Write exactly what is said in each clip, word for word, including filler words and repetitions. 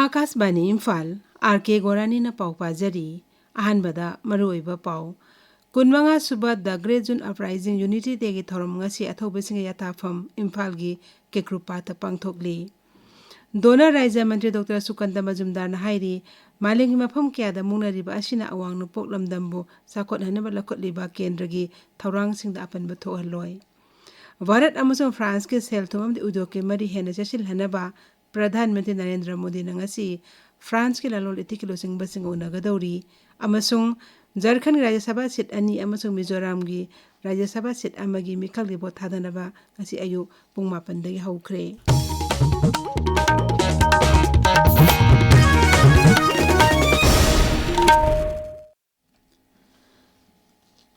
ꯑꯥꯀꯥꯁꯕꯥꯅꯤ Imphal, R ꯀꯦ ꯒꯣꯔꯥꯅꯤꯅ ꯄꯥꯎ ꯄꯥꯖꯔꯤ꯫ ꯑꯍꯥꯟꯕꯗ ꯃꯔꯨꯑꯣꯏꯕ ꯄꯥꯎ꯫ ꯀꯨꯟꯃꯉꯥ ꯁꯨꯕ The Great June Uprising Unity Dayꯒꯤ ꯊꯧꯔꯝ ꯉꯁꯤ ꯑꯊꯧꯕꯁꯤꯡꯒꯤ ꯌꯥꯇꯥꯐꯝ ꯏꯝꯐꯥꯜꯒꯤ ꯀꯦꯀ꯭ꯔꯨꯄꯥꯠꯇ ꯄꯥꯡꯊꯣꯛꯂꯤ꯫ ꯗꯣꯅꯔ ꯔꯥꯖ꯭ꯌ ꯃꯟꯇ꯭ꯔꯤ ꯗꯣꯛꯇꯔ ꯁꯨꯀꯟꯇ ꯃꯖꯨꯝꯗꯥꯔꯅ ꯍꯥꯏꯔꯤ, ꯃꯥꯂꯦꯝꯒꯤ ꯃꯐꯝ ꯀꯌꯥꯗ ꯃꯨꯛꯅꯔꯤꯕ ꯑꯁꯤꯅ ꯑꯋꯥꯡ ꯅꯣꯡꯄꯣꯛ ꯂꯝꯗꯝꯕꯨ ꯆꯥꯎꯈꯠꯍꯟꯅꯕ ꯂꯧꯈꯠꯂꯤꯕ ꯀꯦꯟꯗ꯭ꯔꯒꯤ ꯊꯧꯔꯥꯡꯁꯤꯡꯗ ꯑꯄꯟꯕ ꯊꯣꯛꯍꯜꯂꯣꯏ꯫ ꯚꯥꯔꯠ ꯑꯃꯁꯨꯡ ꯐ꯭ꯔꯥꯟꯁꯀꯤ ꯁꯦꯜ-ꯊꯨꯝ ꯑꯃꯗꯤ ꯎꯗ꯭ꯌꯣꯒꯀꯤ ꯃꯔꯤ ꯍꯦꯟꯅ ꯆꯦꯠꯁꯤꯜꯍꯟꯅꯕ ꯄ꯭ꯔꯙꯥꯟ ꯃꯟꯇ꯭ꯔꯤ ꯅꯔꯦꯟꯗ꯭ꯔ ꯃꯣꯗꯤꯅ ꯉꯁꯤ ꯐ꯭ꯔꯥꯟꯁꯀꯤ ꯂꯂꯣꯟ ꯏꯇꯤꯛꯀꯤ ꯂꯨꯆꯤꯡꯕꯁꯤꯡꯒ ꯎꯅꯒꯗꯧꯔꯤ ꯑꯃꯁꯨꯡ ꯖꯔꯈꯟꯒꯤ ꯔꯥꯖ꯭ꯌ ꯁꯚꯥ ꯁꯤꯠ ꯑꯅꯤ ꯑꯃꯁꯨꯡ ꯃꯤꯖꯣꯔꯥꯝꯒꯤ ꯔꯥꯖ꯭ꯌ ꯁꯚꯥ ꯁꯤꯠ ꯑꯃꯒꯤ ꯃꯤꯈꯜꯒꯤ ꯚꯣꯠ ꯊꯥꯗꯅꯕ ꯉꯁꯤ ꯑꯌꯨꯛ ꯄꯨꯡ ꯃꯥꯄꯟꯗꯒꯤ ꯍꯧꯈ꯭ꯔꯦ꯫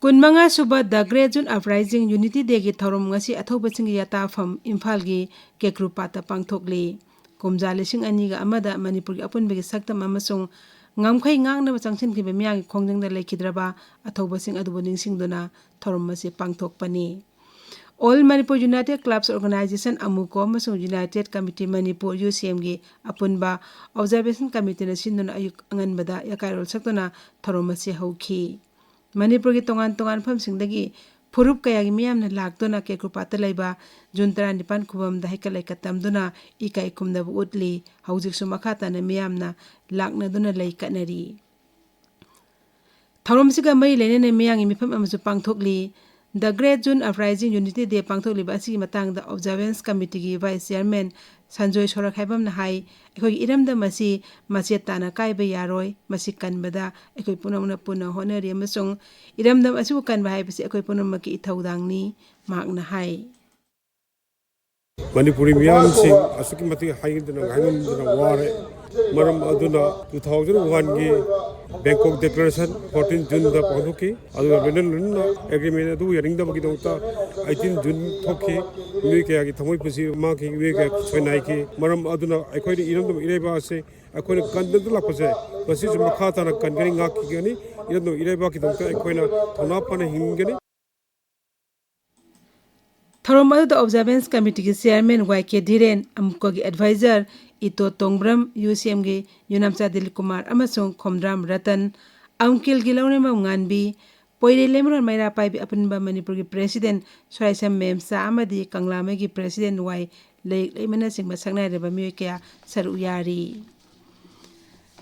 ꯀꯨꯟꯃꯉꯥ ꯁꯨꯕ The Great June Uprising Unity Dayꯒꯤ ꯊꯧꯔꯝ ꯉꯁꯤ ꯑꯊꯧꯕꯁꯤꯡꯒꯤ ꯌꯥꯇꯥꯐꯝ ꯏꯝꯐꯥꯜꯒꯤ ꯀꯦꯀ꯭ꯔꯨꯄꯥꯠꯇ ꯄꯥꯡꯊꯣꯛꯂꯤ꯫ ꯀꯨꯝꯖꯥ ꯂꯤꯁꯤꯡ ꯑꯅꯤꯒ ꯑꯃꯗ ꯃꯅꯤꯄꯨꯔꯒꯤ ꯑꯄꯨꯟꯕꯒꯤ ꯁꯛꯇꯝ ꯑꯃꯁꯨꯡ ꯉꯝꯈꯩ ꯉꯥꯛꯅꯕ ꯆꯪꯁꯤꯟꯈꯤꯕ ꯃꯤꯌꯥꯝꯒꯤ ꯈꯣꯡꯖꯪꯗ ꯂꯩꯈꯤꯗ꯭ꯔꯕ ꯑꯊꯧꯕꯁꯤꯡ ꯑꯗꯨꯕꯨ ꯅꯤꯡꯁꯤꯡꯗꯨꯅ ꯊꯧꯔꯝ ꯑꯁꯤ ꯄꯥꯡꯊꯣꯛꯄꯅꯤ꯫ All Manipur United Clubs Organization, ꯑꯃꯨꯀꯣ, ꯑꯃꯁꯨꯡ United Committee Manipur, ꯌꯨ ꯁꯤ ꯑꯦꯝꯒꯤ ꯑꯄꯨꯟꯕ Observation Committeeꯅ ꯁꯤꯟꯗꯨꯅ ꯑꯌꯨꯛ ꯑꯉꯟꯕꯗ ꯌꯥꯀꯥꯏꯔꯣꯜ ꯁꯛꯇꯨꯅ ꯊꯧꯔꯝ ꯑꯁꯤ ꯍꯧꯈꯤ꯫ ꯃꯅꯤꯄꯨꯔꯒꯤ ꯇꯣꯉꯥꯟ ꯇꯣꯉꯥꯟꯕ ꯃꯐꯝꯁꯤꯡꯗꯒꯤ ꯐꯨꯔꯨꯞ ꯀꯌꯥꯒꯤ ꯃꯤꯌꯥꯝꯅ ꯂꯥꯛꯇꯨꯅ ꯀꯦꯀ꯭ꯔꯨꯄꯥꯠꯇ ꯂꯩꯕ ꯖꯨꯟ ꯇꯔꯥꯅꯤꯄꯥꯟ ꯈꯨꯕꯝꯗ ꯍꯩꯀꯠ ꯂꯩꯀꯠ ꯇꯝꯗꯨꯅ ꯏꯀꯥꯏ ꯈꯨꯝꯅꯕ ꯎꯠꯂꯤ꯫ ꯍꯧꯖꯤꯛꯁꯨ ꯃꯈꯥ ꯇꯥꯅ ꯃꯤꯌꯥꯝꯅ ꯂꯥꯛꯅꯗꯨꯅ ꯂꯩ ꯀꯠꯅꯔꯤ꯫ ꯊꯧꯔꯝꯁꯤꯒ ꯃꯔꯤ ꯂꯩꯅꯅ ꯃꯤꯌꯥꯝꯒꯤ ꯃꯤꯐꯝ ꯑꯃꯁꯨ ꯄꯥꯡꯊꯣꯛꯂꯤ꯫ The Great June Uprising Unity Day ꯄꯥꯡꯊꯣꯛꯂꯤꯕ ꯑꯁꯤꯒꯤ ꯃꯇꯥꯡꯗ Observance Committeeꯒꯤ Vice Chairman ꯁꯟꯖꯣꯏ ꯁꯣꯔꯛꯈꯥꯏꯕꯝꯅ ꯍꯥꯏ, ꯑꯩꯈꯣꯏꯒꯤ ꯏꯔꯝꯗꯝ ꯑꯁꯤ ꯃꯆꯦꯠ ꯇꯥꯅ ꯀꯥꯏꯕ ꯌꯥꯔꯣꯏ꯫ ꯃꯁꯤ ꯀꯟꯕꯗ ꯑꯩꯈꯣꯏ ꯄꯨꯝꯅꯃꯛꯅ ꯄꯨꯟꯅ ꯍꯣꯠꯅꯔꯤ ꯑꯃꯁꯨꯡ ꯏꯔꯝꯗꯝ ꯑꯁꯤꯕꯨ ꯀꯟꯕ ꯍꯥꯏꯕꯁꯤ ꯑꯩꯈꯣꯏ ꯄꯨꯝꯅꯃꯛꯀꯤ ꯏꯊꯧꯗꯥꯡꯅꯤ, ꯃꯍꯥꯛꯅ ꯍꯥꯏ꯫ ꯃꯅꯤꯄꯨꯔꯤ ꯃꯤꯌꯥꯝꯁꯤꯡ ꯑꯁꯨꯛꯀꯤ ꯃꯇꯤꯛ ꯍꯥꯏꯗꯅ ꯉꯥꯏꯉꯝꯗꯅ ꯋꯥꯔꯦ꯫ ꯃꯔꯝ ꯑꯗꯨꯅ two thousand oneꯒꯤ Bangkok Declaration fourteen Juneꯗ ꯄꯥꯡꯊꯣꯛꯈꯤ꯫ ꯑꯗꯨꯒ ꯂꯣꯏꯅ ꯂꯣꯏꯅꯅ agreement ꯑꯗꯨ ꯌꯥꯅꯤꯡꯗꯕꯒꯤꯗꯃꯛꯇ eighteen June ꯊꯣꯛꯈꯤ꯫ ꯃꯤꯑꯣꯏ ꯀꯌꯥꯒꯤ ꯊꯃꯣꯏ ꯄꯨꯟꯁꯤ ꯃꯥꯡꯈꯤ, ꯃꯤꯑꯣꯏ ꯀꯌꯥ ꯁꯣꯏꯅꯥꯏꯈꯤ꯫ ꯃꯔꯝ ꯑꯗꯨꯅ ꯑꯩꯈꯣꯏꯅ ꯏꯔꯝꯗꯝ ꯏꯔꯩꯕꯥꯛ ꯑꯁꯤ ꯑꯩꯈꯣꯏꯅ ꯀꯟꯗꯨꯅ ꯂꯥꯛꯄꯁꯦ ꯃꯁꯤꯁꯨ ꯃꯈꯥ ꯇꯥꯅ ꯀꯟꯒꯅꯤ, ꯉꯥꯛꯈꯤꯒꯅꯤ꯫ ꯏꯔꯝꯗꯝ ꯏꯔꯩꯕꯥꯛꯀꯤꯗꯃꯛꯇ ꯑꯩꯈꯣꯏꯅ ꯊꯧꯅꯥ ꯐꯅ ꯍꯤꯡꯒꯅꯤ꯫ ꯊꯧꯔꯝ ꯑꯗꯨꯗ Observance Committeeꯒꯤ Chairman ꯋꯥꯏ ꯀꯦ ꯙꯤꯔꯦꯟ, ꯑꯃꯨꯀꯣꯒꯤ Advisor ꯏꯇꯣ ꯇꯣꯡꯕ꯭ꯔꯝ, ꯌꯨ ꯁꯤ ꯑꯦꯝꯒꯤ ꯌꯨꯅꯥꯝꯆꯥ ꯗꯤꯂꯤꯞ ꯀꯨꯃꯥꯔ ꯑꯃꯁꯨꯡ ꯈꯣꯝꯗ꯭ꯔꯥꯝ ꯔꯇꯟ, ꯑꯝꯀꯤꯜꯒꯤ ꯂꯧꯔꯦꯝꯕꯝ ꯉꯥꯟꯕꯤ, ꯄꯣꯏꯔꯩ ꯂꯩꯃꯔꯣꯟ ꯃꯩꯔꯥ ꯄꯥꯏꯕꯤ ꯑꯄꯨꯟꯕ ꯃꯅꯤꯄꯨꯔꯒꯤ ꯄ꯭ꯔꯦꯁꯤꯗꯦꯟ ꯁꯣꯔꯥꯏꯁꯝ ꯃꯦꯝꯆꯥ ꯑꯃꯗꯤ ꯀꯪꯂꯥꯃꯩꯒꯤ ꯄ꯭ꯔꯦꯁꯤꯗꯦꯟ ꯋꯥꯏ ꯂꯩꯔꯤꯛ ꯂꯩꯃꯅꯆꯤꯡꯕ ꯁꯛꯅꯥꯏꯔꯕ ꯃꯤꯑꯣꯏ ꯀꯌꯥ ꯁꯔꯨꯛ ꯌꯥꯔꯤ꯫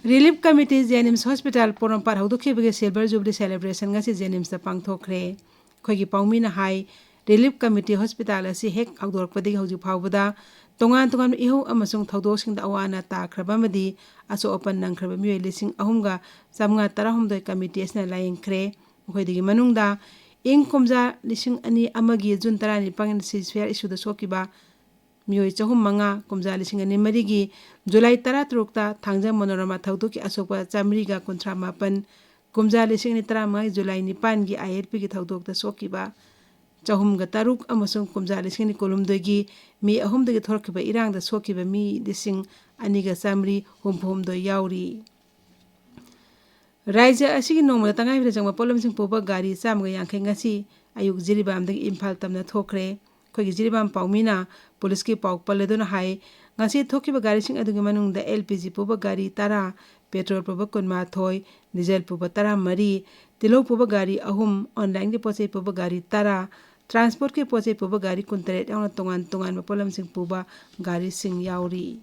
ꯔꯤꯂꯤꯐ ꯀꯃꯤꯇꯤ ꯖꯦꯅꯤꯝꯁ ꯍꯣꯁꯄꯤꯇꯥꯜ ꯄꯣꯔꯣꯝꯄꯥꯠ ꯍꯧꯗꯣꯛꯈꯤꯕꯒꯤ ꯁꯤꯜꯚꯔ ꯖꯨꯕꯤꯂꯤ ꯁꯦꯂꯦꯕ꯭ꯔꯦꯁꯟ ꯉꯁꯤ ꯖꯦꯅꯤꯝꯁꯇ ꯄꯥꯡꯊꯣꯛꯈ꯭ꯔꯦ꯫ ꯑꯩꯈꯣꯏꯒꯤ ꯄꯥꯎꯃꯤꯅ ꯍꯥꯏ, ꯔꯤꯂꯤꯐ ꯀꯃꯤꯇꯤ ꯍꯣꯁꯄꯤꯇꯥꯜ ꯑꯁꯤ ꯍꯦꯛ ꯍꯧꯗꯣꯔꯛꯄꯗꯒꯤ ꯍꯧꯖꯤꯛ ꯐꯥꯎꯕꯗ ꯇꯣꯉꯥꯟ ꯇꯣꯉꯥꯟꯕ ꯏꯍꯧ ꯑꯃꯁꯨꯡ ꯊꯧꯗꯣꯛꯁꯤꯡꯗ ꯑꯋꯥ ꯑꯅꯥ ꯇꯥꯈ꯭ꯔꯕ ꯑꯃꯗꯤ ꯑꯁꯣꯛ ꯑꯄꯟ ꯅꯪꯈ꯭ꯔꯕ ꯃꯤꯑꯣꯏ ꯂꯤꯁꯤꯡ ꯑꯍꯨꯝꯒ ꯆꯥꯃꯉꯥ ꯇꯔꯥꯍꯨꯝꯗꯣꯏ ꯀꯃꯤꯇꯤ ꯑꯁꯤꯅ ꯂꯥꯌꯦꯡꯈ꯭ꯔꯦ꯫ ꯃꯈꯣꯏꯗꯒꯤ ꯃꯅꯨꯡꯗ ꯏꯪ ꯀꯨꯝꯖꯥ ꯂꯤꯁꯤꯡ ꯑꯅꯤ ꯑꯃꯒꯤ ꯖꯨꯟ ꯇꯔꯥꯅꯤꯄꯥꯟ ꯁꯤꯖꯐꯤꯌꯥꯔ ꯏꯁꯨꯗ ꯁꯣꯛꯈꯤꯕ ꯃꯤꯑꯣꯏ ꯆꯍꯨꯝ ꯃꯉꯥ, ꯀꯨꯝꯖꯥ ꯂꯤꯁꯤꯡ ꯑꯅꯤ ꯃꯔꯤꯒꯤ ꯖꯨꯂꯥꯏ ꯇꯔꯥꯇꯔꯨꯛꯇ ꯊꯥꯡꯖ ꯃꯣꯅꯣꯔꯃꯥ ꯊꯧꯗꯣꯛꯀꯤ ꯑꯁꯣꯛꯄ ꯆꯥꯃꯔꯤꯒ ꯀꯨꯟꯊ꯭ꯔꯥ ꯃꯥꯄꯟ, ꯀꯨꯝꯖꯥ ꯂꯤꯁꯤꯡ ꯑꯅꯤ ꯇꯔꯥꯃꯉꯥꯒꯤ ꯖꯨꯂꯥꯏ ꯅꯤꯄꯥꯟꯒꯤ ꯑꯥꯏ ꯑꯦꯜ ꯄꯤꯒꯤ ꯊꯧꯗꯣꯛꯇ ꯁꯣꯛꯈꯤꯕ ꯆꯍꯨꯝꯒ ꯇꯔꯨꯛ ꯑꯃꯁꯨꯡ ꯀꯨꯝꯖꯥ ꯂꯤꯁꯤꯡ ꯑꯅꯤ ꯀꯨꯟꯍꯨꯝꯗꯣꯏꯒꯤ ꯃꯦ ꯑꯍꯨꯝꯗꯒꯤ ꯊꯣꯛꯈꯤꯕ ꯏꯔꯥꯡꯗ ꯁꯣꯛꯈꯤꯕ ꯃꯤ ꯂꯤꯁꯤꯡ ꯑꯅꯤꯒ ꯆꯥꯃꯔꯤ ꯍꯨꯝꯐꯨ ꯍꯨꯝꯗꯣꯏ ꯌꯥꯎꯔꯤ꯫ ꯔꯥꯖ꯭ꯌ ꯑꯁꯤꯒꯤ ꯅꯣꯡꯃꯗ ꯇꯉꯥꯏ ꯐꯗꯅ ꯆꯪꯕ ꯄꯣꯠꯂꯝꯁꯤꯡ ꯄꯨꯕ ꯒꯥꯔꯤ ꯆꯥꯝꯃꯒ ꯌꯥꯡꯈꯩ ꯉꯁꯤ ꯑꯌꯨꯛ ꯖꯤꯔꯤꯕꯥꯝꯗꯒꯤ ꯏꯝꯐꯥꯜ ꯇꯝꯅ ꯊꯣꯛꯈ꯭ꯔꯦ꯫ ꯑꯩꯈꯣꯏꯒꯤ ꯖꯤꯔꯤꯕꯥꯝ ꯄꯥꯎꯃꯤꯅ ꯄꯨꯂꯤꯁꯀꯤ ꯄꯥꯎ ꯄꯜꯂꯗꯨꯅ ꯍꯥꯏ, ꯉꯁꯤ ꯊꯣꯛꯈꯤꯕ ꯒꯥꯔꯤꯁꯤꯡ ꯑꯗꯨꯒꯤ ꯃꯅꯨꯡꯗ ꯑꯦꯜ ꯄꯤ ꯖꯤ ꯄꯨꯕ ꯒꯥꯔꯤ ꯇꯔꯥ, ꯄꯦꯇ꯭ꯔꯣꯜ ꯄꯨꯕ ꯀꯨꯟꯃꯥꯊꯣꯏ, ꯗꯤꯖꯜ ꯄꯨꯕ ꯇꯔꯥꯃꯔꯤ, ꯇꯤꯜꯍꯧ ꯄꯨꯕ ꯒꯥꯔꯤ ꯑꯍꯨꯝ, ꯑꯣꯟꯂꯥꯏꯟꯒꯤ ꯄꯣꯠꯆꯩ ꯄꯨꯕ ꯒꯥꯔꯤ ꯇꯔꯥ, ꯇ꯭ꯔꯥꯟꯁꯄꯣꯔꯠꯀꯤ ꯄꯣꯠꯆꯩ ꯄꯨꯕ ꯒꯥꯔꯤ ꯀꯨꯟꯇꯔꯦꯠ ꯌꯥꯎꯅ ꯇꯣꯉꯥꯟ ꯇꯣꯉꯥꯟꯕ ꯄꯣꯠꯂꯝꯁꯤꯡ ꯄꯨꯕ ꯒꯥꯔꯤꯁꯤꯡ ꯌꯥꯎꯔꯤ꯫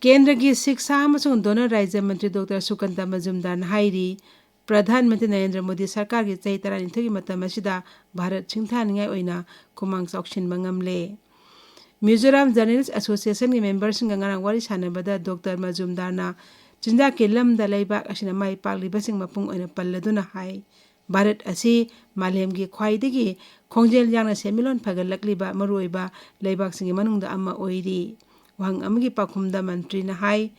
ꯀꯦꯟꯗ꯭ꯔꯒꯤ ꯁꯤꯛꯁꯥ ꯑꯃꯁꯨꯡ ꯗꯣꯅꯔ ꯔꯥꯖ꯭ꯌ ꯃꯟꯇ꯭ꯔꯤ ꯗꯣꯛꯇꯔ ꯁꯨꯀꯟꯇ ꯃꯖꯨꯝꯗꯥꯔꯅ ꯍꯥꯏꯔꯤ, ꯄ꯭ꯔꯙꯥꯟ ꯃꯟꯇ꯭ꯔꯤ ꯅꯔꯦꯟꯗ꯭ꯔ ꯃꯣꯗꯤ ꯁꯔꯀꯥꯔꯒꯤ ꯆꯍꯤ ꯇꯔꯥꯅꯤꯊꯣꯏꯒꯤ ꯃꯇꯝ ꯑꯁꯤꯗ ꯚꯥꯔꯠ ꯁꯤꯡꯊꯥꯅꯤꯡꯉꯥꯏ ꯑꯣꯏꯅ ꯈꯨꯃꯥꯡ ꯆꯥꯎꯁꯤꯟꯕ ꯉꯝꯂꯦ꯫ ꯃꯤꯖꯣꯔꯥꯝ ꯖꯔꯅꯦꯂꯤꯁ ꯑꯦꯁꯣꯁꯤꯌꯦꯁꯟꯒꯤ ꯃꯦꯝꯕꯔꯁꯤꯡꯒ ꯉꯔꯥꯡ ꯋꯥꯔꯤ ꯁꯥꯟꯅꯕꯗ ꯗꯣꯛꯇꯔ ꯃꯖꯨꯝꯗꯥꯔꯅ ꯆꯤꯟꯖꯥꯛꯀꯤ ꯂꯝꯗ ꯂꯩꯕꯥꯛ ꯑꯁꯤꯅ ꯃꯥꯏ ꯄꯥꯛꯂꯤꯕꯁꯤꯡ ꯃꯄꯨꯡ ꯑꯣꯏꯅ ꯄꯜꯂꯗꯨꯅ ꯍꯥꯏ, ꯚꯥꯔꯠ ꯑꯁꯤ ꯃꯥꯂꯦꯝꯒꯤ ꯈ꯭ꯋꯥꯏꯗꯒꯤ ꯈꯣꯡꯖꯦꯜ ꯌꯥꯡꯅ ꯁꯦꯟꯃꯤꯠꯂꯣꯟ ꯐꯒꯠꯂꯛꯂꯤꯕ ꯃꯔꯨꯑꯣꯏꯕ ꯂꯩꯕꯥꯛꯁꯤꯡꯒꯤ ꯃꯅꯨꯡꯗ ꯑꯃ ꯑꯣꯏꯔꯤ꯫ ꯋꯥꯍꯪ ꯑꯃꯒꯤ ꯄꯥꯎꯈꯨꯝꯗ ꯃꯟꯇ꯭ꯔꯤꯅ ꯍꯥꯏ,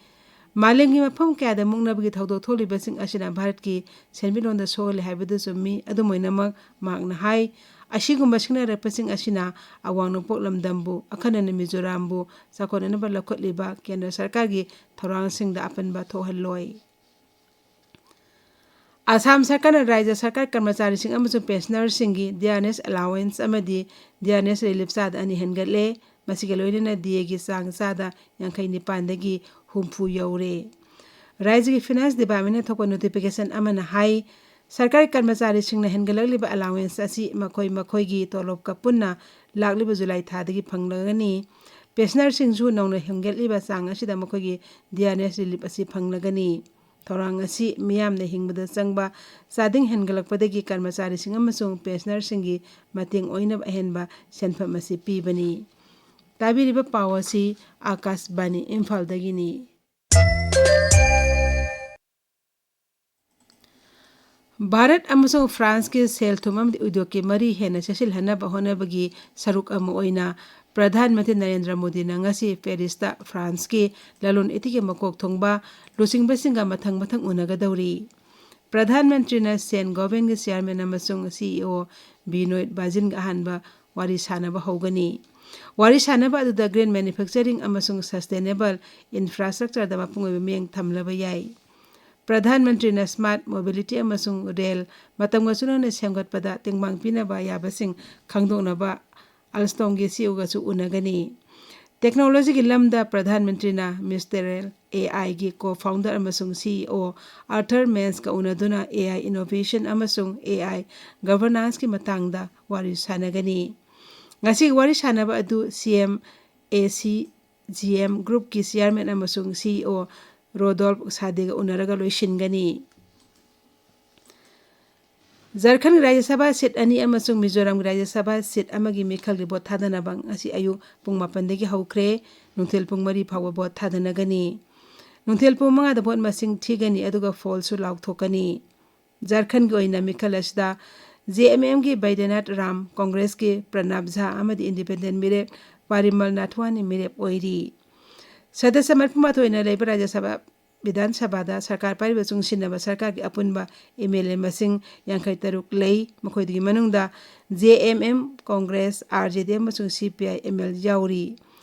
ꯃꯥꯂꯦꯝꯒꯤ ꯃꯐꯝ ꯀꯌꯥꯗ ꯃꯨꯛꯅꯕꯒꯤ ꯊꯧꯗꯣꯛ ꯊꯣꯛꯂꯤꯕꯁꯤꯡ ꯑꯁꯤꯅ ꯚꯥꯔꯠꯀꯤ ꯁꯦꯟꯃꯤꯠꯂꯣꯟꯗ ꯁꯣꯛꯍꯜꯂꯤ ꯍꯥꯏꯕꯗꯨ ꯆꯨꯝꯃꯤ꯫ ꯑꯗꯨꯝ ꯑꯣꯏꯅꯃꯛ, ꯃꯍꯥꯛꯅ ꯍꯥꯏ, ꯑꯁꯤꯒꯨꯝꯕ ꯁꯤꯡꯅꯔꯛꯄꯁꯤꯡ ꯑꯁꯤꯅ ꯑꯋꯥꯡ ꯅꯣꯡꯄꯣꯛ ꯂꯝꯗꯝꯕꯨ, ꯑꯈꯟꯅꯅ ꯃꯤꯖꯣꯔꯥꯝꯕꯨ ꯆꯥꯎꯈꯠꯅꯅꯕ ꯂꯧꯈꯠꯂꯤꯕ ꯀꯦꯟꯗ꯭ꯔ ꯁꯔꯀꯥꯔꯒꯤ ꯊꯧꯔꯥꯡꯁꯤꯡꯗ ꯑꯄꯟꯕ ꯊꯣꯛꯍꯜꯂꯣꯏ꯫ ꯑꯁꯥꯝ ꯁꯔꯀꯥꯔꯅ ꯔꯥꯖ꯭ꯌ ꯁꯔꯀꯥꯔ ꯀꯔꯃꯆꯥꯔꯤꯁꯤꯡ ꯑꯃꯁꯨꯡ ꯄꯦꯟꯁꯅꯔꯁꯤꯡꯒꯤ ꯗꯤꯌꯥꯔꯅꯦꯁ ꯑꯦꯂꯥꯋꯦꯟꯁ ꯑꯃꯗꯤ ꯗꯤꯌꯥꯔꯅꯦꯁ ꯔꯤꯂꯤꯐ ꯆꯥꯗ ꯑꯅꯤ ꯍꯦꯟꯒꯠꯂꯦ꯫ ꯃꯁꯤꯒ ꯂꯣꯏꯅꯅ ꯗꯤ ꯑꯦꯒꯤ ꯆꯥꯡ ꯆꯥꯗ ꯌꯥꯡꯈꯩ ꯅꯤꯄꯥꯟꯗꯒꯤ ꯍꯨꯝꯐꯨ ꯌꯧꯔꯦ꯫ ꯔꯥꯖ꯭ꯌꯒꯤ ꯐꯤꯅꯥꯟꯁ ꯗꯤꯄꯥꯔꯠꯃꯦꯟꯅ ꯊꯣꯛꯄ ꯅꯣꯇꯤꯐꯤꯀꯦꯁꯟ ꯑꯃꯅ ꯍꯥꯏ, ꯁꯔꯀꯥꯔꯒꯤ ꯀꯔꯃꯆꯥꯔꯤꯁꯤꯡꯅ ꯍꯦꯟꯒꯠꯂꯛꯂꯤꯕ ꯑꯦꯂꯥꯋꯦꯟꯁ ꯑꯁꯤ ꯃꯈꯣꯏ ꯃꯈꯣꯏꯒꯤ ꯇꯣꯂꯣꯞꯀ ꯄꯨꯟꯅ ꯂꯥꯛꯂꯤꯕ ꯖꯨꯂꯥꯏ ꯊꯥꯗꯒꯤ ꯐꯪꯂꯒꯅꯤ꯫ ꯄꯦꯟꯁꯅꯔꯁꯤꯡꯁꯨ ꯅꯧꯅ ꯍꯦꯟꯒꯠꯂꯤꯕ ꯆꯥꯡ ꯑꯁꯤꯗ ꯃꯈꯣꯏꯒꯤ ꯗꯤ ꯑꯥꯔ ꯑꯦꯁ ꯔꯤꯂꯤꯞ ꯑꯁꯤ ꯐꯪꯂꯒꯅꯤ꯫ ꯊꯧꯔꯥꯡ ꯑꯁꯤ ꯃꯤꯌꯥꯝꯅ ꯍꯤꯡꯕꯗ ꯆꯪꯕ ꯆꯥꯗꯤꯡ ꯍꯦꯟꯒꯠꯂꯛꯄꯗꯒꯤ ꯀꯔꯃꯆꯥꯔꯤꯁꯤꯡ ꯑꯃꯁꯨꯡ ꯄꯦꯟꯁꯅꯔꯁꯤꯡꯒꯤ ꯃꯇꯦꯡ ꯑꯣꯏꯅꯕ ꯑꯍꯦꯟꯕ ꯁꯦꯟꯐꯝ ꯑꯁꯤ ꯄꯤꯕꯅꯤ꯫ ꯇꯥꯕꯤꯔꯤꯕ ꯄꯥꯎ ꯑꯁꯤ ꯑꯥꯀꯥꯁꯕꯥꯅꯤ ꯏꯝꯐꯥꯜꯗꯒꯤꯅꯤ꯫ ꯚꯥꯔꯠ ꯑꯃꯁꯨꯡ ꯐ꯭ꯔꯥꯟꯁꯀꯤ ꯁꯦꯜ ꯊꯨꯝ ꯑꯃꯗꯤ ꯎꯗ꯭ꯌꯣꯒꯀꯤ ꯃꯔꯤ ꯍꯦꯟꯅ ꯆꯦꯠꯁꯤꯜꯍꯟꯅꯕ ꯍꯣꯠꯅꯕꯒꯤ ꯁꯔꯨꯛ ꯑꯃ ꯑꯣꯏꯅ ꯄ꯭ꯔꯙꯥꯟ ꯃꯟꯇ꯭ꯔꯤ ꯅꯔꯦꯟꯗ꯭ꯔ ꯃꯣꯗꯤꯅ ꯉꯁꯤ ꯄꯦꯔꯤꯁꯇ ꯐ꯭ꯔꯥꯟꯁꯀꯤ ꯂꯂꯣꯟ ꯏꯇꯤꯛꯀꯤ ꯃꯀꯣꯛ ꯊꯣꯡꯕ ꯂꯨꯆꯤꯡꯕꯁꯤꯡꯒ ꯃꯊꯪ ꯃꯊꯪ ꯎꯅꯒꯗꯧꯔꯤ꯫ ꯄ꯭ꯔꯙꯥꯟ ꯃꯟꯇ꯭ꯔꯤꯅ ꯁꯦꯟ ꯒꯣꯕꯦꯟꯒꯤ ꯆꯤꯌꯥꯔꯃꯦꯟ ꯑꯃꯁꯨꯡ ꯁꯤ ꯏ ꯑꯣ ꯕꯤꯅꯣꯏꯗ ꯕꯥꯖꯤꯟꯒ ꯑꯍꯥꯟꯕ ꯋꯥꯔꯤ ꯁꯥꯅꯕ ꯍꯧꯒꯅꯤ꯫ ꯋꯥꯔꯤ ꯁꯥꯅꯕ ꯑꯗꯨꯗ ꯒ꯭ꯔꯤꯟ ꯃꯦꯅꯨꯐꯦꯛꯆꯔꯤꯡ ꯑꯃꯁꯨꯡ ꯁꯁꯇꯦꯅꯦꯕꯜ ꯏꯟꯐ꯭ꯔꯥꯁ꯭ꯇ꯭ꯔꯛꯆꯔꯗ ꯃꯄꯨꯡ ꯑꯣꯏꯕ ꯃꯤꯠꯌꯦꯡ ꯊꯝꯂꯕ ꯌꯥꯏ꯫ ꯄ꯭ꯔꯙꯥꯟ ꯃꯟꯇ꯭ꯔꯤꯅ ꯁ꯭ꯃꯥꯔꯠ ꯃꯣꯕꯤꯂꯤꯇꯤ ꯑꯃꯁꯨꯡ ꯔꯦꯜ ꯃꯇꯝꯒ ꯆꯨꯅꯅ ꯁꯦꯝꯒꯠꯄꯗ ꯇꯦꯡꯕꯥꯡ ꯄꯤꯅꯕ ꯌꯥꯕꯁꯤꯡ ꯈꯪꯗꯣꯛꯅꯕ ꯑꯜꯁꯇꯣꯝꯒꯤ ꯁꯤ ꯏ ꯑꯣꯒꯁꯨ ꯎꯅꯒꯅꯤ꯫ ꯇꯦꯛꯅꯣꯂꯣꯖꯤꯒꯤ ꯂꯝꯗ ꯄ꯭ꯔꯙꯥꯟ ꯃꯟꯇ꯭ꯔꯤꯅ ꯃꯤꯁꯇꯦꯔꯦꯜ ꯑꯦ ꯑꯥꯏꯒꯤ ꯀꯣ ꯐꯥꯎꯟꯗꯔ ꯑꯃꯁꯨꯡ ꯁꯤ ꯏ ꯑꯣ ꯑꯥꯔꯊꯔ ꯃꯦꯟꯁꯀ ꯎꯅꯗꯨꯅ ꯑꯦ ꯑꯥꯏ ꯏꯅꯣꯚꯦꯁꯟ ꯑꯃꯁꯨꯡ ꯑꯦ ꯑꯥꯏ ꯒꯚꯔꯅꯥꯟꯁꯀꯤ ꯃꯇꯥꯡꯗ ꯋꯥꯔꯤ ꯁꯥꯅꯒꯅꯤ꯫ ꯉꯁꯤꯒꯤ ꯋꯥꯔꯤ ꯁꯥꯅꯕ ꯑꯗꯨ ꯁꯤ M A C G M ꯒ꯭ꯔꯨꯞꯀꯤ chairman ꯑꯃꯁꯨꯡ ꯁꯤ ꯏ ꯑꯣ ꯔꯣꯗꯣꯜꯐ ꯁꯥꯗꯦꯒ ꯎꯅꯔꯒ ꯂꯣꯏꯁꯤꯟꯒꯅꯤ꯫ ꯖꯔꯈꯟꯒꯤ ꯔꯥꯖ꯭ꯌ ꯁꯚꯥ ꯁꯤꯠ ꯑꯅꯤ ꯑꯃꯁꯨꯡ ꯃꯤꯖꯣꯔꯥꯝꯒꯤ ꯔꯥꯖ꯭ꯌ ꯁꯚꯥ ꯁꯤꯠ ꯑꯃꯒꯤ ꯃꯤꯈꯜꯒꯤ ꯚꯣꯠ ꯊꯥꯗꯅꯕ ꯉꯁꯤ ꯑꯌꯨꯛ ꯄꯨꯡ ꯃꯥꯄꯟꯗꯒꯤ ꯍꯧꯈ꯭ꯔꯦ꯫ ꯅꯨꯡꯊꯤꯜ ꯄꯨꯡ ꯃꯔꯤ ꯐꯥꯎꯕ ꯚꯣꯠ ꯊꯥꯗꯅꯒꯅꯤ꯫ ꯅꯨꯡꯊꯤꯜ ꯄꯨꯡ ꯃꯉꯥꯗ ꯚꯣꯠ ꯃꯁꯤꯡ ꯊꯤꯒꯅꯤ, ꯑꯗꯨꯒ ꯐꯣꯜꯁꯨ ꯂꯥꯎꯊꯣꯛꯀꯅꯤ꯫ ꯖꯔꯈꯟꯒꯤ ꯑꯣꯏꯅ ꯃꯤꯈꯜ ꯑꯁꯤꯗ ꯖꯦ ꯑꯦꯝ ꯑꯦꯝꯒꯤ ꯕꯩꯗ꯭ꯌꯅꯥꯊ ꯔꯥꯝ, ꯀꯣꯡꯒ꯭ꯔꯦꯁꯀꯤ ꯄ꯭ꯔꯅꯥꯕ ꯖꯥ ꯑꯃꯗꯤ ꯏꯟꯗꯤꯄꯦꯟꯗꯦꯟ ꯃꯤꯔꯦꯞ ꯄꯥꯔꯤꯃꯜ ꯅꯥꯊꯨꯋꯥꯅꯤ ꯃꯤꯔꯦꯞ ꯑꯣꯏꯔꯤ꯫ ꯁꯗꯁ꯭ꯌ ꯃꯔꯤꯐꯨꯃꯥꯊꯣꯏꯅ ꯂꯩꯕ ꯔꯥꯖ꯭ꯌ ꯁꯚꯥ ꯕꯤꯙꯥꯟ ꯁꯚꯥꯗ ꯁꯔꯀꯥꯔ ꯄꯥꯏꯔꯤꯕ ꯆꯨꯡꯁꯤꯟꯅꯕ ꯁꯔꯀꯥꯔꯒꯤ ꯑꯄꯨꯟꯕ ꯑꯦꯝ ꯑꯦꯜ ꯑꯦ ꯃꯁꯤꯡ ꯌꯥꯡꯈꯩ ꯇꯔꯨꯛ ꯂꯩ꯫ ꯃꯈꯣꯏꯗꯨꯒꯤ ꯃꯅꯨꯡꯗ J M M, Congress, R J D ꯑꯃꯁꯨꯡ C P I M L ꯌꯥꯎꯔꯤ꯫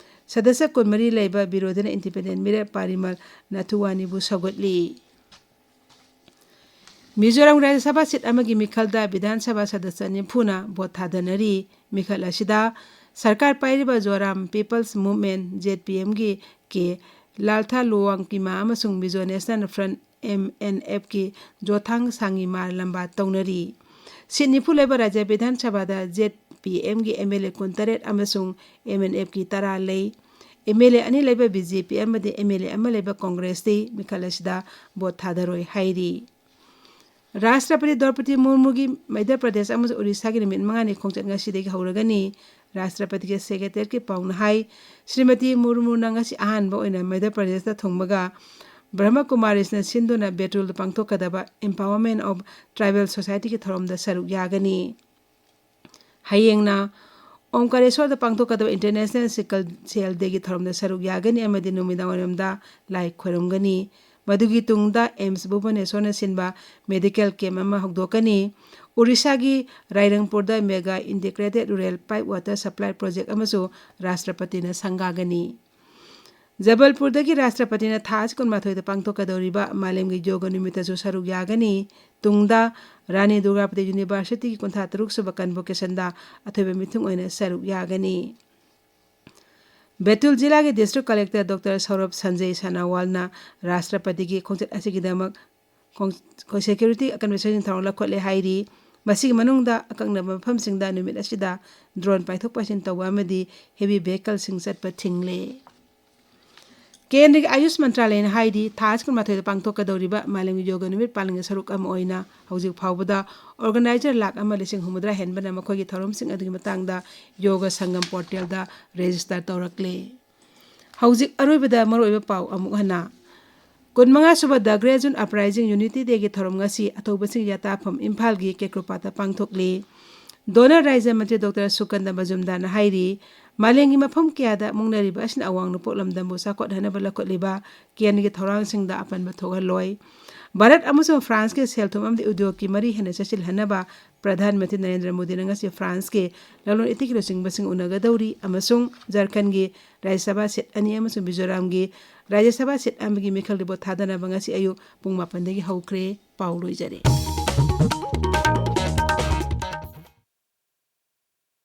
ꯁꯗꯁ꯭ꯌ ꯀꯨꯟꯃꯔꯤ ꯂꯩꯕ ꯕꯤꯔꯣꯙꯤꯅ ꯏꯟꯗꯤꯄꯦꯟꯗꯦꯟ ꯃꯤꯔꯦꯞ ꯄꯥꯔꯤꯃꯜ ꯅꯥꯊꯨꯋꯥꯅꯤꯕꯨ ꯁꯧꯒꯠꯂꯤ꯫ ꯃꯤꯖꯣꯔꯥꯝ ꯔꯥꯖ꯭ꯌ ꯁꯚꯥ ꯁꯤꯠ ꯑꯃꯒꯤ ꯃꯤꯈꯜꯗ ꯕꯤꯙꯥꯟ ꯁꯚꯥ ꯁꯗꯁ꯭ꯌ ꯅꯤꯐꯨꯅ ꯚꯣꯠ ꯊꯥꯗꯅꯔꯤ꯫ ꯃꯤꯈꯜ ꯑꯁꯤꯗ ꯁꯔꯀꯥꯔ ꯄꯥꯏꯔꯤꯕ Zoram people's movement, Z P ꯑꯦꯝꯒꯤ ꯀꯦ ꯂꯥꯜꯊꯥ ꯂꯨꯋꯥꯡꯄꯤꯃꯥ ꯑꯃꯁꯨꯡ Mizo national front, M N ꯑꯦꯐꯀꯤ ꯖꯣꯊꯥꯡ ꯁꯥꯡꯉꯤꯃꯥ ꯂꯝꯕꯥ ꯇꯧꯅꯔꯤ꯫ ꯁꯤꯠ ꯅꯤꯐꯨ ꯂꯩꯕ ꯔꯥꯖ꯭ꯌ ꯕꯤꯙꯥꯟ ꯁꯚꯥꯗ ꯖꯦꯠ ꯄꯤ ꯑꯦꯝꯒꯤ ꯑꯦꯝ ꯑꯦꯜ ꯑꯦ ꯀꯨꯟꯇꯔꯦꯠ ꯑꯃꯁꯨꯡ ꯑꯦꯝ ꯑꯦꯟ ꯑꯦꯐꯀꯤ ꯇꯔꯥ ꯂꯩ꯫ ꯑꯦꯝ ꯑꯦꯜ ꯑꯦ ꯑꯅꯤ ꯂꯩꯕ ꯕꯤ ꯖꯦ ꯄꯤ ꯑꯃꯗꯤ ꯑꯦꯝ ꯑꯦꯜ ꯑꯦ ꯑꯃ ꯂꯩꯕ ꯀꯣꯡꯒ꯭ꯔꯦꯁꯇꯤ ꯃꯤꯈꯜ ꯑꯁꯤꯗ ꯚꯣꯠ ꯊꯥꯗꯔꯣꯏ ꯍꯥꯏꯔꯤ꯫ ꯔꯥꯁꯇ꯭ꯔꯄꯇꯤ ꯗ꯭ꯔꯧꯄꯗꯤ ꯃꯨꯔꯃꯨꯒꯤ ꯃꯙ꯭ꯌ ꯄ꯭ꯔꯗꯦꯁ ꯑꯃꯁꯨꯡ ꯑꯣꯔꯤꯁꯥꯒꯤ ꯅꯨꯃꯤꯠ ꯃꯉꯥꯅꯤ ꯈꯣꯡꯆꯠ ꯉꯁꯤꯗꯒꯤ ꯍꯧꯔꯒꯅꯤ꯫ ꯔꯥꯁꯇ꯭ꯔꯄꯇꯤꯒꯤ ꯁꯦꯀ꯭ꯔꯦꯇꯦꯔꯤꯌꯦꯠꯀꯤ ꯄꯥꯎꯅ ꯍꯥꯏ, ꯁ꯭ꯔꯤꯃꯇꯤ ꯃꯨꯔꯃꯨꯅ ꯉꯁꯤ ꯑꯍꯥꯟꯕ ꯑꯣꯏꯅ ꯃꯙ꯭ꯌ ꯄ꯭ꯔꯗꯦꯁꯇ ꯊꯨꯡꯕꯒ ꯕ꯭ꯔꯍꯃ ꯀꯨꯃꯥꯔꯤꯁꯅ ꯁꯤꯟꯗꯨꯅ ꯕꯦꯇꯨꯜꯗ ꯄꯥꯡꯊꯣꯛꯀꯗꯕ Empowerment of Tribal Societyꯒꯤ ꯊꯧꯔꯝꯗ ꯁꯔꯨꯛ ꯌꯥꯒꯅꯤ꯫ ꯍꯌꯦꯡꯅ ꯑꯣꯝꯀꯥꯔꯦꯁꯣꯔꯗ ꯄꯥꯡꯊꯣꯛꯀꯗꯕ International Sickle Cell Dayꯒꯤ ꯊꯧꯔꯝꯗ ꯁꯔꯨꯛ ꯌꯥꯒꯅꯤ ꯑꯃꯗꯤ ꯅꯨꯃꯤꯗꯥꯡꯋꯥꯏꯔꯝꯗ ꯂꯥꯏ ꯈꯣꯏꯔꯝꯒꯅꯤ꯫ ꯃꯗꯨꯒꯤ ꯇꯨꯡꯗ ꯑꯦꯝꯁ ꯚꯨꯕꯅꯦꯁꯣꯔꯅ ꯁꯤꯟꯕ ꯃꯦꯗꯤꯀꯦꯜ ꯀꯦꯝꯞ ꯑꯃ ꯍꯧꯗꯣꯛꯀꯅꯤ꯫ ꯑꯣꯔꯤꯁꯥꯒꯤ ꯔꯥꯏꯔꯪꯄꯨꯔꯗ Mega Integrated Rural Pipe Water Supply Project ꯑꯃꯁꯨ ꯔꯥꯁꯇ꯭ꯔꯄꯇꯤꯅ ꯁꯪꯒꯥꯒꯅꯤ꯫ ꯖꯕꯜꯄꯨꯔꯗꯒꯤ ꯔꯥꯁꯇ꯭ꯔꯄꯇꯤꯅ ꯊꯥ ꯑꯁꯤ ꯀꯨꯟꯃꯥꯊꯣꯏꯗ ꯄꯥꯡꯊꯣꯛꯀꯗꯧꯔꯤꯕ ꯃꯥꯂꯦꯝꯒꯤ ꯌꯣꯒ ꯅꯨꯃꯤꯠꯇꯁꯨ ꯁꯔꯨꯛ ꯌꯥꯒꯅꯤ꯫ ꯇꯨꯡꯗ ꯔꯥꯅꯤ ꯗꯨꯔꯒꯥꯕꯇꯤ ꯌꯨꯅꯤꯚꯔꯁꯤꯇꯤꯒꯤ ꯀꯨꯟꯊ꯭ꯔꯥ ꯇꯔꯨꯛ ꯁꯨꯕ ꯀꯟꯚꯣꯀꯦꯁꯟꯗ ꯑꯊꯣꯏꯕ ꯃꯤꯊꯨꯡ ꯑꯣꯏꯅ ꯁꯔꯨꯛ ꯌꯥꯒꯅꯤ꯫ ꯕꯦꯇꯨꯜ ꯖꯤꯂꯥꯒꯤ ꯗꯤꯁꯇ꯭ꯔꯤꯛ ꯀꯂꯦꯛꯇꯔ ꯗꯣꯛꯇꯔ ꯁꯧꯔꯚ ꯁꯟꯖꯌ ꯁꯥꯅꯥꯋꯥꯜꯅ ꯔꯥꯁꯇ꯭ꯔꯄꯇꯤꯒꯤ ꯈꯣꯡꯆꯠ ꯑꯁꯤꯒꯤꯗꯃꯛ ꯈꯣꯡ-, ꯁꯦꯀ꯭ꯌꯨꯔꯤꯇꯤ ꯑꯀꯟꯕ ꯆꯦꯛꯁꯤꯟ ꯊꯧꯔꯥꯡ ꯂꯧꯈꯠꯂꯦ ꯍꯥꯏꯔꯤ꯫ ꯃꯁꯤꯒꯤ ꯃꯅꯨꯡꯗ ꯑꯀꯛꯅꯕ ꯃꯐꯝꯁꯤꯡꯗ ꯅꯨꯃꯤꯠ ꯑꯁꯤꯗ ꯗ꯭ꯔꯣꯟ ꯄꯥꯏꯊꯣꯛ ꯄꯥꯏꯁꯤꯟ ꯇꯧꯕ ꯑꯃꯗꯤ ꯍꯦꯚꯤ ꯚꯦꯍꯤꯀꯜꯁꯤꯡ ꯆꯠꯄ ꯊꯤꯡꯂꯦ꯫ ꯀꯦꯟꯗ꯭ꯔꯒꯤ ꯑꯌꯨꯁ ꯃꯟꯇ꯭ꯔꯥꯂꯌꯅ ꯍꯥꯏꯔꯤ, ꯊꯥ ꯑꯁꯤ ꯀꯨꯟꯃꯥꯊꯣꯏꯗ ꯄꯥꯡꯊꯣꯛꯀꯗꯧꯔꯤꯕ ꯃꯥꯂꯦꯝꯒꯤ ꯌꯣꯒ ꯅꯨꯃꯤꯠ ꯄꯥꯂꯟꯒꯤ ꯁꯔꯨꯛ ꯑꯃ ꯑꯣꯏꯅ ꯍꯧꯖꯤꯛ ꯐꯥꯎꯕꯗ ꯑꯣꯔꯒꯅꯥꯏꯖꯔ ꯂꯥꯈ ꯑꯃ ꯂꯤꯁꯤꯡ ꯍꯨꯝꯐꯨꯇꯔꯥ ꯍꯦꯟꯕꯅ ꯃꯈꯣꯏꯒꯤ ꯊꯧꯔꯝꯁꯤꯡ ꯑꯗꯨꯒꯤ ꯃꯇꯥꯡꯗ ꯌꯣꯒ ꯁꯪꯒꯝ ꯄꯣꯔꯇꯦꯜꯗ ꯔꯦꯖꯤꯁꯇꯔ ꯇꯧꯔꯛꯂꯦ꯫ ꯍꯧꯖꯤꯛ ꯑꯔꯣꯏꯕꯗ ꯃꯔꯨꯑꯣꯏꯕ ꯄꯥꯎ ꯑꯃꯨꯛ ꯍꯟꯅ꯫ ꯀꯨꯟꯃꯉꯥ ꯁꯨꯕ The Great Zoon Uprising Unity Dayꯒꯤ ꯊꯧꯔꯝ ꯉꯁꯤ ꯑꯊꯧꯕꯁꯤꯡ ꯌꯥꯇꯥꯐꯝ ꯏꯝꯐꯥꯜꯒꯤ ꯀꯦꯀ꯭ꯔꯣꯄꯥꯠꯇ ꯄꯥꯡꯊꯣꯛꯂꯤ꯫ ꯗꯣꯅꯔ ꯔꯥꯖ꯭ꯌ ꯃꯟꯇ꯭ꯔꯤ ꯗꯣꯛꯇꯔ ꯁꯨꯀꯟꯗ ꯃꯖꯨꯝꯗꯥꯔꯅ ꯍꯥꯏꯔꯤ, ꯃꯥꯂꯦꯝꯒꯤ ꯃꯐꯝ ꯀꯌꯥꯗ ꯃꯨꯛꯅꯔꯤꯕ ꯑꯁꯤꯅ ꯑꯋꯥꯡ ꯅꯣꯡꯄꯣꯛ ꯂꯝꯗꯝꯕꯨ ꯆꯥꯎꯈꯠꯍꯟꯅꯕ ꯂꯧꯈꯠꯂꯤꯕ ꯀꯦꯟꯗ꯭ꯔꯒꯤ ꯊꯧꯔꯥꯡꯁꯤꯡꯗ ꯑꯄꯟꯕ ꯊꯣꯛꯍꯜꯂꯣꯏ꯫ ꯚꯥꯔꯠ ꯑꯃꯁꯨꯡ ꯐ꯭ꯔꯥꯟꯁꯀꯤ ꯁꯦꯜ-ꯊꯨꯝ ꯑꯃꯗꯤ ꯎꯗ꯭ꯌꯣꯒꯀꯤ ꯃꯔꯤ ꯍꯦꯟꯅ ꯆꯦꯠꯁꯤꯜꯍꯟꯅꯕ ꯄ꯭ꯔꯙꯥꯟ ꯃꯟꯇ꯭ꯔꯤ ꯅꯔꯦꯟꯗ꯭ꯔ ꯃꯣꯗꯤꯅ ꯉꯁꯤ ꯐ꯭ꯔꯥꯟꯁꯀꯤ ꯂꯂꯣꯟ ꯏꯇꯤꯛꯀꯤ ꯂꯨꯆꯤꯡꯕꯁꯤꯡ ꯎꯅꯒꯗꯧꯔꯤ ꯑꯃꯁꯨꯡ ꯖꯔꯈꯟꯒꯤ ꯔꯥꯖ꯭ꯌ ꯁꯚꯥ ꯁꯤꯠ ꯑꯅꯤ ꯑꯃꯁꯨꯡ ꯃꯤꯖꯣꯔꯥꯝꯒꯤ ꯔꯥꯖ꯭ꯌ ꯁꯚꯥ ꯁꯤꯠ ꯑꯃꯒꯤ ꯃꯤꯈꯜꯒꯤ ꯚꯣꯠ ꯊꯥꯗꯅꯕ ꯉꯁꯤ ꯑꯌꯨꯛ ꯄꯨꯡ ꯃꯥꯄꯟꯗꯒꯤ ꯍꯧꯈ꯭ꯔꯦ꯫ ꯄꯥꯎ ꯂꯣꯏꯖꯔꯦ꯫